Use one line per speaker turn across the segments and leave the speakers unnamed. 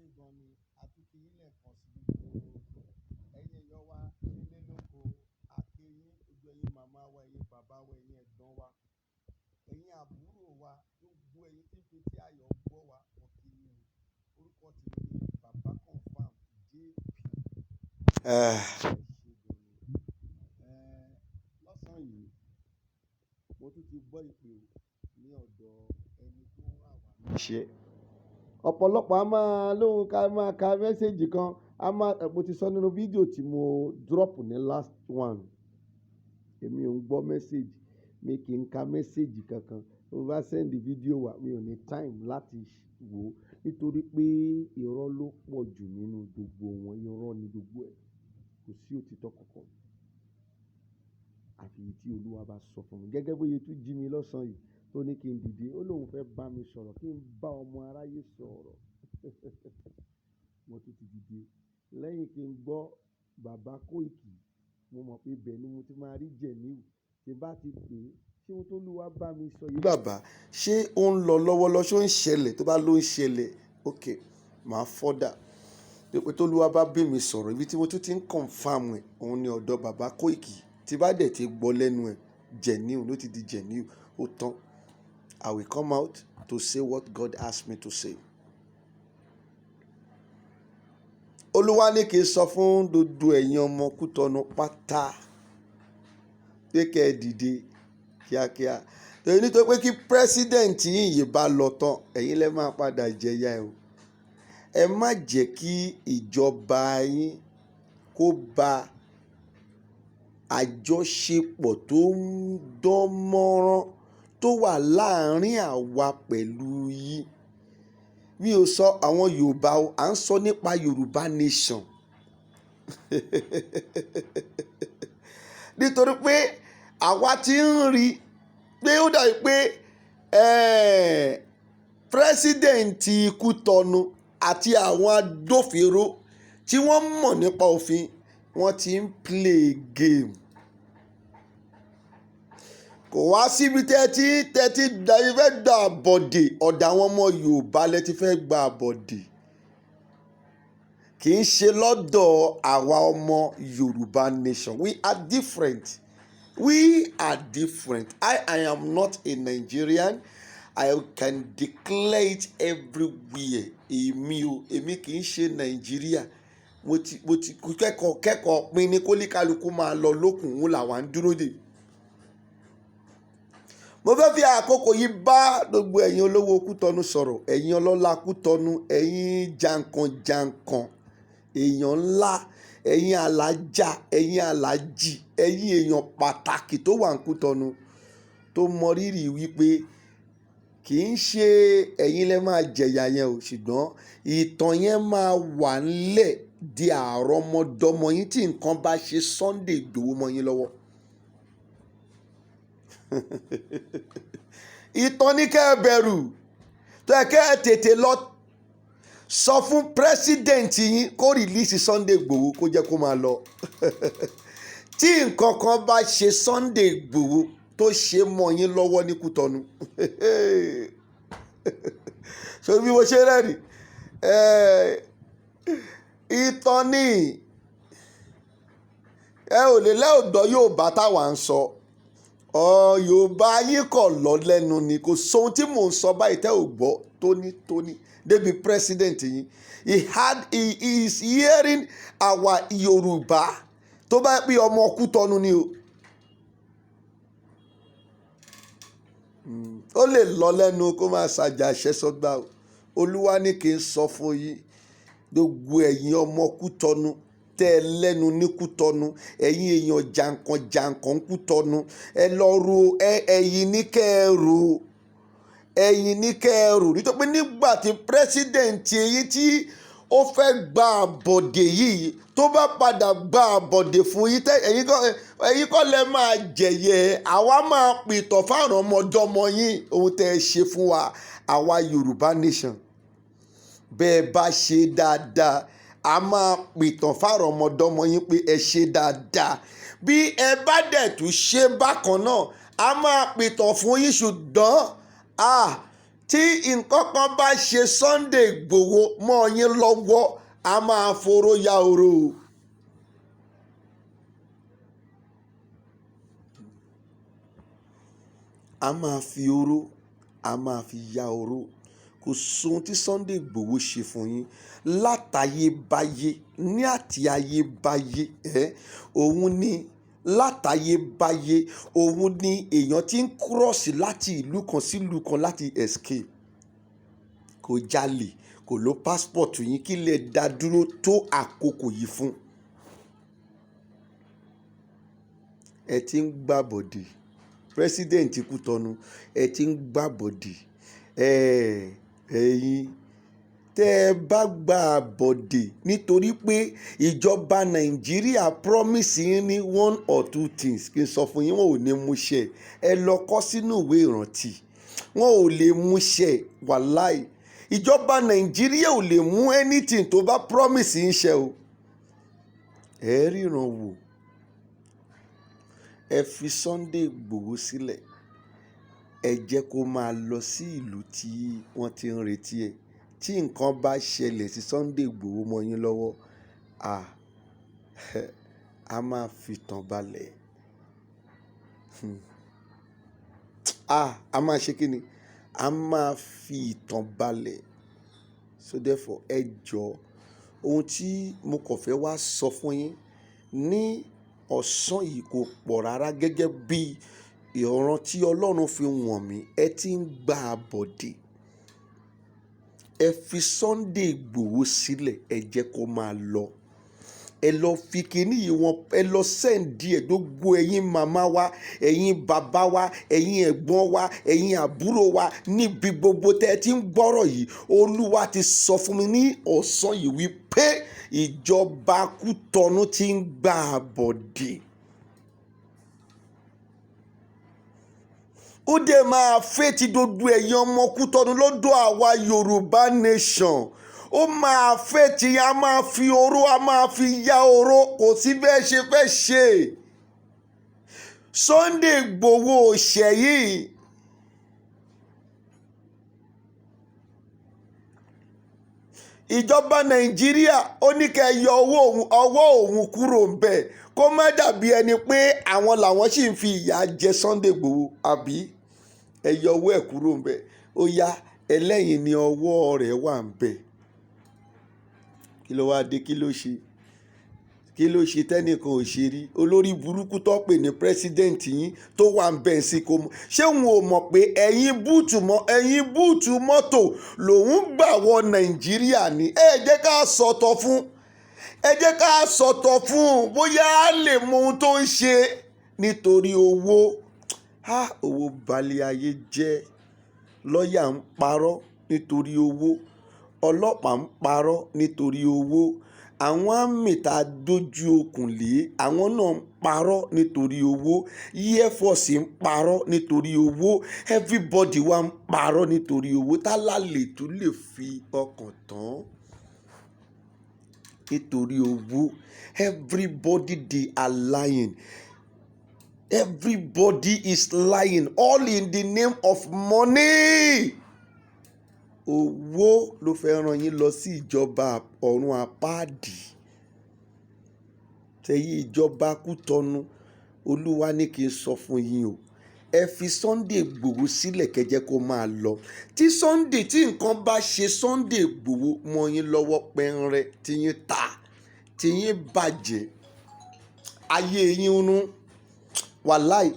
Ṣé gan ni a tún kí yín lẹ́ẹ̀kan sí gbogbo ẹ̀yin èèyàn wa nílé lóko. A kí yín, gbogbo ẹ̀yin màmá wa, ẹ̀yin bàbá wa, ẹ̀yin ẹ̀gbọ́n wa, ẹ̀yin àbúrò wa, gbogbo ẹ̀yin tí ń fi etí ayọ̀ gbọ́ wa, mo kí yín o. Orúkọ tèmi ni Bàbá Confirm JP. Ẹ ṣé gan ni. Lọ́sàn-án yìí, mo tún ti gbọ́ ìpè ní ọ̀dọ̀ ẹni tó ń rà wá níṣẹ́. Ọ̀pọ̀lọpọ̀ a máa lóhùn ká máa ka message kan. A máa, mo ti sọ nínú fídíò tí mo drop ní last one. Èmi ò ń gbọ́ message, mi kì í ka message kankan. Tó bá send fídíò wá, mi ò ní time láti wò ó nítorí pé irọ́ ló pọ̀ jù nínú gbogbo wọn. Irọ́ ni gbogbo ẹ̀. Kò sí òtítọ́ kankan. Àfi èyí tí Olúwa bá sọ fún mi. Gẹ́gẹ́ bó ṣe tún jí mi lọ́sàn-án yìí tó ní kí n dìde, ó lóun fẹ́ bá mi sọ̀rọ̀, kí n bá ọmọ aráyé sọ̀rọ̀. Mo tún ti dìde. Lẹ́yìn kí n gbọ́ Bàbá Kóìkì, mo mọ̀ pé ibẹ̀ ni mo ti máa rí genuine. Tí bá ti pè é, ṣé ohun tó Olúwa bá mi sọ yìí, bàbá, ṣé ó ń lọ lọ́wọ́lọ́wọ́, ṣé ó ń ṣẹlẹ̀? Tó bá ló ń ṣẹlẹ̀, okay, màá further. Pé tó Olúwa bá bí mi sọ̀rọ̀, ibi tí mo tún ti ń confirm ẹ̀, òun ni ọ̀dọ̀ Bàbá Kóìkì. Tí bá dẹ̀ ti gbọ́ lẹ́nu ẹ̀, genuine ló ti di genuine, ó tán. I will come out to say what God asked me to say. Olúwa ní kí n sọ fún gbogbo ẹ̀yin ọmọ Kútọ̀nù pátá pé kẹ́ ẹ dìde kíákíá. Torí nítorí pé kí president yín yìí bá lọ tán, ẹ̀yin lẹ máa padà jẹ̀yà ẹ o. Ẹ má jẹ́ kí ìjọba yín kó ba àjọṣepọ̀ tó ń dán mọ́rán tó wà láàárín àwa pẹ̀lú yín. Mi ò sọ àwọn Yorùbá o, à ń sọ nípa Yorùbá nation. Nítorí pé àwa ti ń rí pé ó dàbí pé president Kútọ̀nù àti àwọn agbófinró tí wọ́n mọ̀ nípa òfin, wọ́n ti ń play game. Kò wá síbi tẹ́tí tẹ́tí fẹ́ gba àbọ̀dè, ọ̀dọ̀ àwọn ọmọ Yorùbá lẹ ti fẹ́ gba àbọ̀dè. Kì í ṣe lọ́dọ̀ àwa ọmọ Yorùbá nation. We are different. We are different. I am not a Nigerian. I can declare it everywhere. Èmi o, èmi kì í ṣe Nàìjíríà. Mo ti kẹ́kọ̀ọ́ pín ní kólíkálukú máa lọ lókun, òun làwa ń dúró dè. Mo fẹ́ fi àkókò yìí bá gbogbo ẹ̀yin olówó Kútọ̀nù sọ̀rọ̀, ẹ̀yin ọlọ́lá Kútọ̀nù, ẹ̀yin jànkànjànkàn, èèyàn ńlá, ẹ̀yin alájà, ẹ̀yin alájì, ẹ̀yin èèyàn pàtàkì tó wà ní Kútọ̀nù tó mọ rírì wípé kì í ṣe ẹ̀yin lẹ máa jẹ̀yà yẹn o, ṣùgbọ́n ìtàn yẹn máa wà nílẹ̀ di àrọ́mọdọ́mọ yín tí nǹkan bá ṣe Sunday Igboho mọ́ yín lọ́wọ́. Ìtàn ní kẹ́ ẹ bẹ̀rù, tó yẹ kẹ́ ẹ tètè lọ sọ fún president yín kó release Sunday Igboho, kó jẹ́ kó máa lọ. Tí nǹkan kan bá ṣe Sunday Igboho tó ṣe mọ́ yín lọ́wọ́ ní Kútọ̀nù. So bí mo ṣe rẹ́rìn, ìtàn ní ẹ ò lè lẹ́ ògbọ́ Yorùbá táwa ń sọ. Yorùbá yín kọ̀ lọ lẹ́nu ni, kò sóhun tí mò ń sọ báyìí tẹ́ ò gbọ́ tónítóní débi president yín. He is hearing our Yorùbá tó bá pé ọmọ Kútọ̀nù ni o. Ó lè lọ lẹ́nu kó máa ṣàjàṣẹ́ sọ́gbà o. Olúwa ní kí n sọ fún yín, gbogbo ẹ̀yin ọmọ Kútọ̀nù tẹ́ ẹ lẹ́nu ní Kútọ̀nù, ẹ̀yin èèyàn jànkànjànkàn Kútọ̀nù, ẹ lọ ro ẹ̀yin ní kẹ́ ẹ ro, ẹ̀yin ní kẹ́ ẹ rò. Nítorí pé nígbà tí president èyí tí ó fẹ́ gba àbọ̀dè yìí tó bá padà gba àbọ̀dè fún yín, tẹ́ ẹ̀yin kọ́ lẹ máa jẹ̀yẹ. Àwa máa pìtàn fáwọn ọmọdọ́mọ yín ohun tẹ́ ẹ ṣe fún wa, àwa Yorùbá nation. Bẹ́ẹ̀ bá ṣe dáadáa, a máa pìtàn fáwọn ọmọdọ́mọ yín pé ẹ ṣe dáadáa. Bí ẹ bá dẹ̀ tún ṣe bákan náà, a máa pìtàn fún yín, ṣùgbọ́n Tí nǹkan kan bá ṣe Sunday Igboho mọ́ yín lọ́wọ́, a máa foró ya oró o. A máa fi oró, a máa fi ya oró. Kò sóhun tí Sunday Igboho ṣe fún yín látayébáyé, ní àti ayébáyé ẹ. Òun ni látayébáyé, òun ni èèyàn ti ń cross láti ìlú kan sí ìlú kan láti escape. Kò jalè, kò lo passport yín. Kí lè dá dúró tó àkókò yìí fún? Ẹ ti ń gbàbọ̀dè, President Kútọ́nù, ẹ ti ń gbàbọ̀dè. Ẹ̀yin tẹ́ ẹ bá gba àbọ̀dè nítorí pé ìjọba Nàìjíríà promise yín ní one or two things, kí n sọ fún yín, wọn ò ní mú ṣẹ. Ẹ lọ kọ sínú ìwé ìrántí, wọn ò lè mú ṣẹ. Wàláì, ìjọba Nàìjíríà ò lè mú anything tó bá promise yín ṣẹ o. Ẹ ríran wò. Ẹ fi Sunday Igboho sílẹ̀, ẹ jẹ́ kó máa lọ sí ìlú tí wọ́n ti ń retí ẹ̀. Tí nǹkan bá ṣẹlẹ̀ sí Sunday Igboho mọ́ yín lọ́wọ́, a máa fi tàn balẹ̀. A máa ṣe kí ni? A máa fi ìtàn balẹ̀. So therefore, ẹ jọ̀ọ́, ohun tí mo kàn fẹ́ wá sọ fún yín ní ọ̀sán yìí kò pọ̀ rárá. Gẹ́gẹ́ bí ìran tí Ọlọ́run fi wọ̀n mí, ẹ ti ń gba àbọ̀dè. Ẹ fi Sunday Igboho sílẹ̀, ẹ jẹ́ kó máa lọ. Ẹ lọ fi kíní yìí wọn, ẹ lọ send ẹ̀. Gbogbo ẹ̀yin màmá wa, ẹ̀yin bàbá wa, ẹ̀yin ẹ̀gbọ́n wa, ẹ̀yin àbúrò wa, níbi gbogbo tẹ́ ẹ ti ń gbọ́rọ̀ yìí, Olúwa ti sọ fún mi ní ọ̀sán yìí wípé ìjọba Kútọ́nù ti ń gba àbọ̀dè. Ó dẹ̀ máa fẹ́ ti gbogbo ẹ̀yin ọmọ Kútọ́nù lọ́dọ̀ àwa Yorùbá nation. Ó máa fẹ́ tí a máa fi oró, a máa fi ya oró. Kò sí bẹ́ẹ̀ ṣe fẹ́ ṣe. Sunday Igboho ṣẹ̀yìn. Ìjọba Nàìjíríà ó ní kẹ́ ẹ yọ ọwọ́ òun kúrò ń bẹ̀, kó má dàbí ẹni pé àwọn làwọn sì ń fi ìyà jẹ Sunday Igboho, àbí? Ẹ yọ ọwọ́ ẹ̀ kúrò ń bẹ̀. Ó yá, ẹlẹ́yìn ni ọwọ́ rẹ̀ wà ń bẹ̀. Kí ló wá dé? Kí ló ṣe? Kí ló ṣe tẹ́nìkan ò ṣe rí? Olórí burúkú tó pè ní president yín tó wà ń bẹ̀ sí kò mọ̀. Ṣé òun ò mọ̀ pé ẹ̀yìn boot mọ́tò lòun gbà wọ Nàìjíríà ni? Ẹ jẹ́ ká sọ̀tọ̀ fún, ẹ jẹ́ ká sọ̀tọ̀ fún, bóyá a lè mọ ohun tó ń ṣe nítorí owó. Owó balẹ̀ ayé jẹ́. Lọ́yà ń parọ́ nítorí owó, ọlọ́pàá ń parọ́ nítorí owó, àwọn àmì tá a dojú okùn lé àwọn náà ń parọ́ nítorí owó, Air Force ń parọ́ nítorí owó, everybody wá ń parọ́ nítorí owó. Tálá lè tún lè fi ọkàn tán nítorí owó. Everybody they are lying. Everybody is lying, all in the name of money. Owó ló fẹ́ rán yín lọ sí ìjọba ọ̀run àpáàdì. Tẹ̀yí ìjọba Kútọ́nù, Olúwa ní kí n sọ fún yín o. Ẹ fi Sunday Igboho sílẹ̀, kẹ́ jẹ́ kó máa lọ. Tí Sunday, tí nǹkan bá ṣe Sunday Igboho mọ́ yín lọ́wọ́ pẹ́ńrẹ́, tí yín ta, tí yín bàjẹ́, ayé yín rún. Wàláì,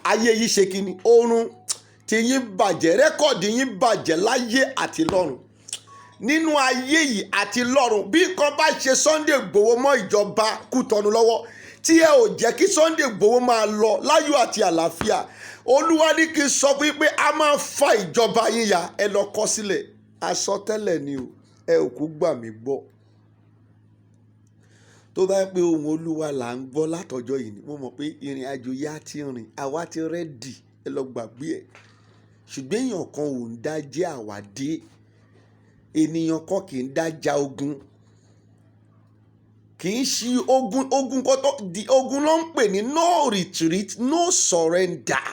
ayé yín ṣe kí ni? Ó rún. Tí yín bàjẹ́, record yín bàjẹ́ láyé àti lọ́run. Nínú ayé yìí àti lọ́run, bí nǹkan bá ṣe Sunday Igboho mọ́ ìjọba Kútọ́nù lọ́wọ́, tí ẹ ò jẹ́ kí Sunday Igboho máa lọ láyọ̀ àti àlàáfíà, Olúwa ní kí n sọ fún yín pé a máa fa ìjọba yín ya. Ẹ lọ kọ sílẹ̀. Àsọtẹ́lẹ̀ ni o, ẹ ò kú gbà mí gbọ́. Tó bá pé ohùn Olúwa là ń gbọ́ látọjọ́ yìí ni, mo mọ̀ pé ìrìn àjò yá ti rìn, àwa ti ready, ẹ lọ gbàgbé ẹ̀. Ṣùgbọ́n èèyàn kan ò ń dá jẹ́ àwádé. Ènìyàn kan kì í dá ja ogun. Kì í ṣe ogun, ogun kan tó di ogun ló ń pè ní no retreat, no surrender.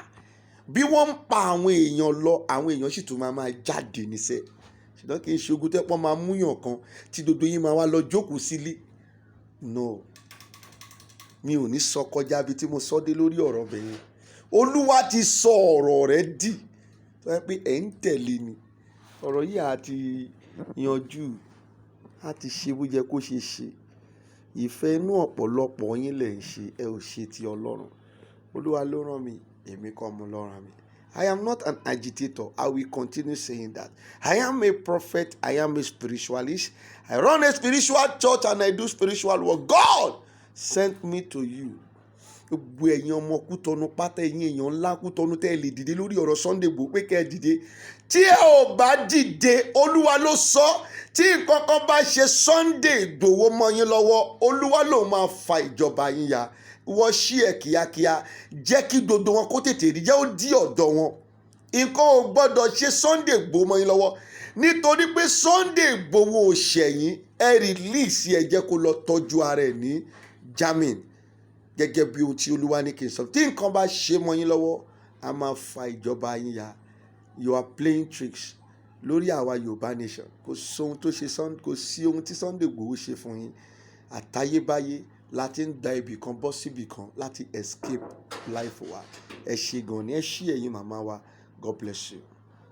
Bí wọ́n ń pa àwọn èèyàn lọ, àwọn èèyàn sì tún máa máa jáde níṣẹ́. Ṣùgbọ́n kì í ṣe ogun tẹ́pọ́n máa múyàn kan tí gbogbo yín máa wá lọ jókòó sílé. No, mi ò ní sọ kọjá ibi tí mo sọ dé lórí ọ̀rọ̀ bẹ̀ yẹn. Olúwa ti sọ ọ̀rọ̀ rẹ̀ dì tó yẹ pé ẹ̀ ń tẹ̀lé ni. Ọ̀rọ̀ yìí á ti yanjú, á ti ṣe bó yẹ kó ṣe ṣe. Ìfẹ́ inú ọ̀pọ̀lọpọ̀ yín lẹ̀ ń ṣe, ẹ ò ṣe ti Ọlọ́run. Olúwa ló rán mi, èmi kọ́ mo lọ rán mi. I am not an agitator. I will continue saying that. I am a prophet. I am a spiritualist. I run a spiritual church and I do spiritual work. God sent me to you. Gbogbo ẹ̀yin ọmọ Kútọ́nù pátá, ẹ̀yin èèyàn ńlá Kútọ́nù tẹ́ ẹ lè dìde lórí ọ̀rọ̀ Sunday Igboho pé kẹ́ ẹ dìde. Tí ẹ ò bá dìde, Olúwa ló sọ, tí nǹkan kan bá ṣe Sunday Igboho mọ́ yín lọ́wọ́, Olúwa ló máa fa ìjọba yín ya. Wọ́n ṣí ẹ̀ kíákíá, jẹ́ kí gbogbo wọn kó tètè rí, jẹ́ ó dí ọ̀dọ̀ wọn. Nǹkan ò gbọ́dọ̀ ṣe Sunday Igboho mọ́ yín lọ́wọ́, nítorí pé Sunday Igboho ò ṣẹ̀yìn. Ẹ release ẹ, jẹ́ kó lọ tọ́jú ara ẹ̀ ní Germany gẹ́gẹ́ bí ohun tí Olúwa ní kí n sọ. Tí nǹkan bá ṣe mọ́ yín lọ́wọ́, a máa fa ìjọba yín ya. You are playing tricks lórí àwa Yorùbá nation. Kò sí ohun tó ṣe, kò sí ohun tí Sunday Igboho ṣe fún yín. Àtayébáyé láti ń da ibì kan bọ́ síbì kan láti escape life wa. Ẹ ṣe gan ni, ẹ ṣí ẹ̀yin màmá wa. God bless you.